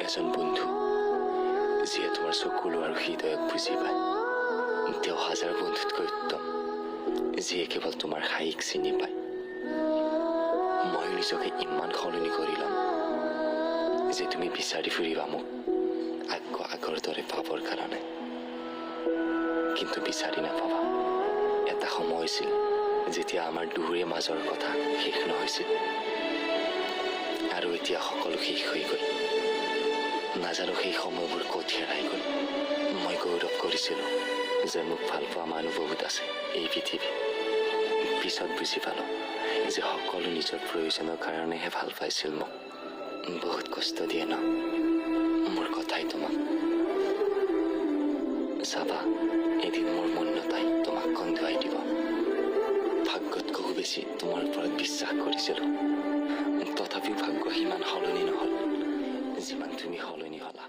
এজন বন্ধু যিয়ে তোমাৰ চকুলো আৰু হৃদয়ক বুজি পায়, তেওঁ হাজাৰ বন্ধুতকৈ উত্তম, যিয়ে কেৱল তোমাৰ হাঁহিক চিনি পায়। ময়ো নিজকে ইমান সলনি কৰি ল'ম যে তুমি বিচাৰি ফুৰিবা মোক আকৌ আগৰ দৰে পাবৰ কাৰণে, কিন্তু বিচাৰি নাপাবা। এটা সময় আছিল যেতিয়া আমাৰ দুয়োৰে মাজৰ কথা শেষ নহৈছিল, আৰু এতিয়া সকলো শেষ হৈ গ'ল। নাজানো সেই সময়বোৰ ক'ত হেৰাই গ'ল। মই গৌৰৱ কৰিছিলোঁ যে মোক ভাল পোৱা মানুহ বহুত আছে এই পৃথিৱীত। পিছত বুজি পালোঁ যে সকলো নিজৰ প্ৰয়োজনৰ কাৰণেহে ভাল পাইছিল মোক। বহুত কষ্ট দিয়ে ন মোৰ কথাই তোমাক? চাবা, এদিন মোৰ মৌনতাই তোমাক কন্দুৱাই দিব। ভাগ্যতকৈও বেছি তোমাৰ ওপৰত বিশ্বাস কৰিছিলোঁ, তথাপিও ভাগ্য সিমান সলনি নহ'ল যিমান তুমি সলনি হ'লা।